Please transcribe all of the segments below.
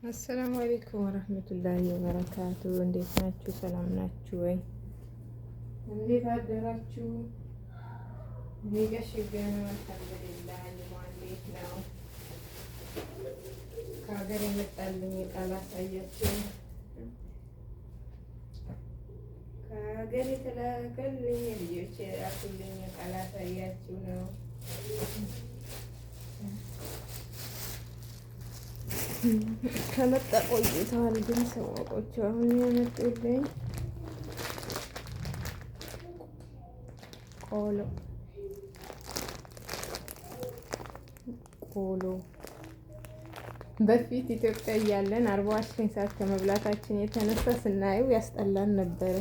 السلام عليكم ورحمة الله وبركاته። እንዴት ናችሁ? ሰላም ናችሁ ወይ? እንዴት አደራችሁ? እኔ ጋር ሽጋ ነው፣ الحمد لله። ጅማ እንዴት ነው? ከሀገር የመጣልኝ እቃ ላሳያችሁ። ከሀገር የተላከልኝ ልጆች የላኩልኝ እቃ ላሳያችሁ ነው። ከመጣ ቆይተዋል፣ ግን ሰዋቆቹ አሁን ያመጡልኝ ቆሎ ቆሎ በፊት ኢትዮጵያ እያለን 24 ሰዓት ከመብላታችን የተነሳ ስናየው ያስጠላን ነበረ።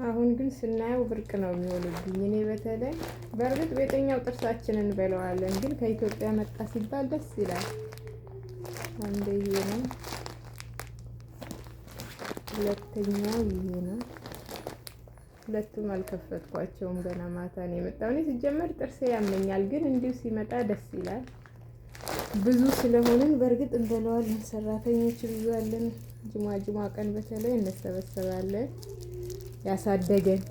አሁን ግን ስናየው ብርቅ ነው የሚሆንብኝ። እኔ በተለይ በእርግጥ ቤተኛው ጥርሳችንን እንበለዋለን፣ ግን ከኢትዮጵያ መጣ ሲባል ደስ ይላል። አንድ ይሄ ነው፣ ሁለተኛው ይሄ ነው። ሁለቱም አልከፈትኳቸውም ገና ማታ ነው የመጣው። እኔ ሲጀመር ጥርሴ ያመኛል፣ ግን እንዲሁ ሲመጣ ደስ ይላል። ብዙ ስለሆንን በእርግጥ እንበለዋለን። ሰራተኞች ብዙ አለን። ጅማ ጅማ ቀን በተለይ እንሰበሰባለን። ያሳደገን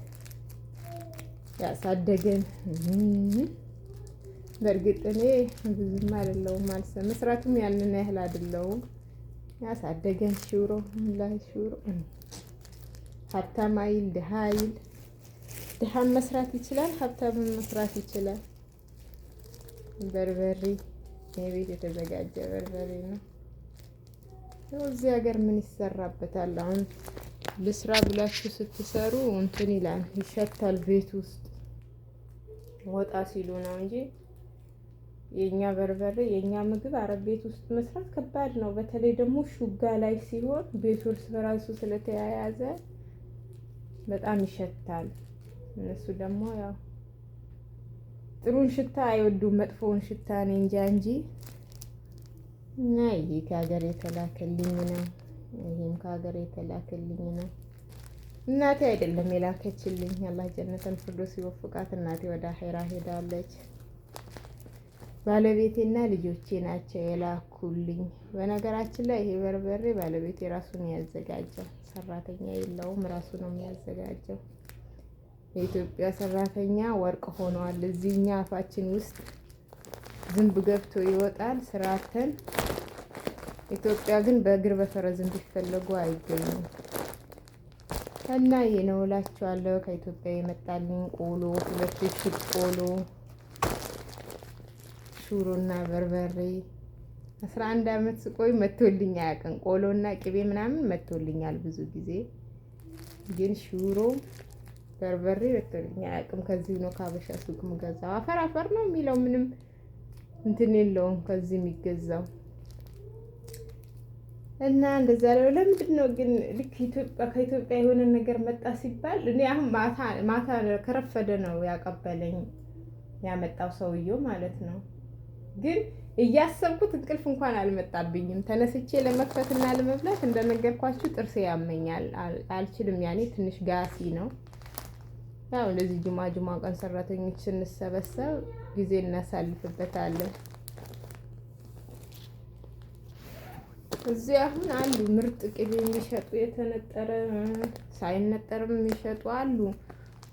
ያሳደገን። በእርግጥ እኔ ብዙም አይደለሁም አልሰ መስራቱም ያንን ያህል አይደለሁም። ያሳደገን ሽሮ ላይ ሽሮ ሀብታም አይል ድሃ አይል፣ ድሃም መስራት ይችላል፣ ሀብታምም መስራት ይችላል። በርበሬ የቤት የተዘጋጀ በርበሬ ነው። እዚህ ሀገር ምን ይሰራበታል አሁን? ልስራ ብላችሁ ስትሰሩ እንትን ይላል፣ ይሸታል። ቤት ውስጥ ወጣ ሲሉ ነው እንጂ የኛ በርበሬ የኛ ምግብ አረብ ቤት ውስጥ መስራት ከባድ ነው። በተለይ ደግሞ ሹጋ ላይ ሲሆን ቤቱ እርስ በራሱ ስለተያያዘ በጣም ይሸታል። እነሱ ደግሞ ያው ጥሩን ሽታ አይወዱም፣ መጥፎውን ሽታ እኔ እንጃ እንጂ። እና ይሄ ከሀገር የተላከልኝ ነው። ይሄም ከሀገር የተላከልኝ ነው። እናቴ አይደለም የላከችልኝ። አላህ جنة الفردوس ይወፍቃት። እናቴ ወደ አኼራ ሄዳለች። ባለቤቴና ልጆቼ ናቸው የላኩልኝ። በነገራችን ላይ ይሄ በርበሬ ባለቤቴ ራሱ ነው ያዘጋጀው። ሰራተኛ የለውም፣ ራሱ ነው የሚያዘጋጀው። የኢትዮጵያ ሰራተኛ ወርቅ ሆኗል። እዚህኛ አፋችን ውስጥ ዝንብ ገብቶ ይወጣል ስራተን። ኢትዮጵያ ግን በእግር በፈረስ ቢፈለጉ አይገኙም። እና ይሄ ነው እላችኋለሁ። ከኢትዮጵያ የመጣልኝ ቆሎ፣ ሁለት እሽግ ቆሎ፣ ሹሮና በርበሬ። 11 አመት ስቆይ መቶልኝ አያውቅም። ቆሎና ቅቤ ምናምን መቶልኛል ብዙ ጊዜ፣ ግን ሹሮ በርበሬ መቶልኝ አያውቅም። ከዚሁ ነው ከሀበሻ ሱቅ ምገዛው። አፈር አፈር ነው የሚለው፣ ምንም እንትን የለውም ከዚህ የሚገዛው። እና እንደዛ ነው። ለምንድን ነው ግን ልክ ኢትዮጵያ ከኢትዮጵያ የሆነ ነገር መጣ ሲባል፣ እኔ አሁን ማታ ማታ ከረፈደ ነው ያቀበለኝ ያመጣው ሰውየው ማለት ነው። ግን እያሰብኩት እንቅልፍ እንኳን አልመጣብኝም። ተነስቼ ለመክፈትና ለመብላት እንደነገርኳችሁ ጥርሴ ያመኛል፣ አልችልም። ያኔ ትንሽ ጋሲ ነው። ያው እንደዚህ ጁማ ጁማ ቀን ሰራተኞች ስንሰበሰብ ጊዜ እናሳልፍበታለን። እዚህ አሁን አሉ ምርጥ ቅቤ የሚሸጡ፣ የተነጠረ ሳይነጠርም የሚሸጡ አሉ።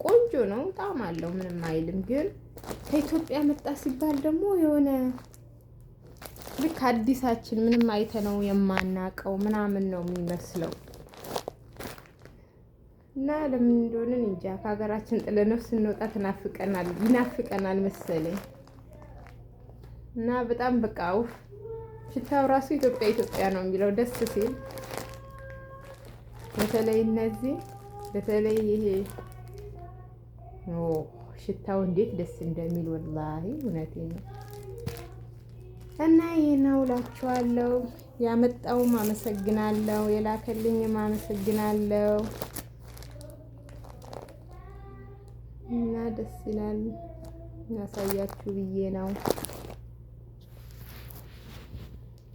ቆንጆ ነው፣ ጣዕም አለው፣ ምንም አይልም። ግን ከኢትዮጵያ መጣ ሲባል ደግሞ የሆነ ልክ አዲሳችን ምንም አይተነው የማናቀው ምናምን ነው የሚመስለው። እና ለምን እንደሆነ እንጃ ከሀገራችን ጥለነው ስንወጣ ትናፍቀናል፣ ይናፍቀናል መሰለኝ። እና በጣም በቃ ውፍ ሽታው ራሱ ኢትዮጵያ ኢትዮጵያ ነው የሚለው ደስ ሲል። በተለይ እነዚህ፣ በተለይ ይሄ ሽታው እንዴት ደስ እንደሚል والله እውነቴን ነው። እና ይሄ ነው እላችኋለሁ። ያመጣውም አመሰግናለሁ፣ የላከልኝም አመሰግናለሁ። እና ደስ ይላል፣ ያሳያችሁ ብዬ ነው።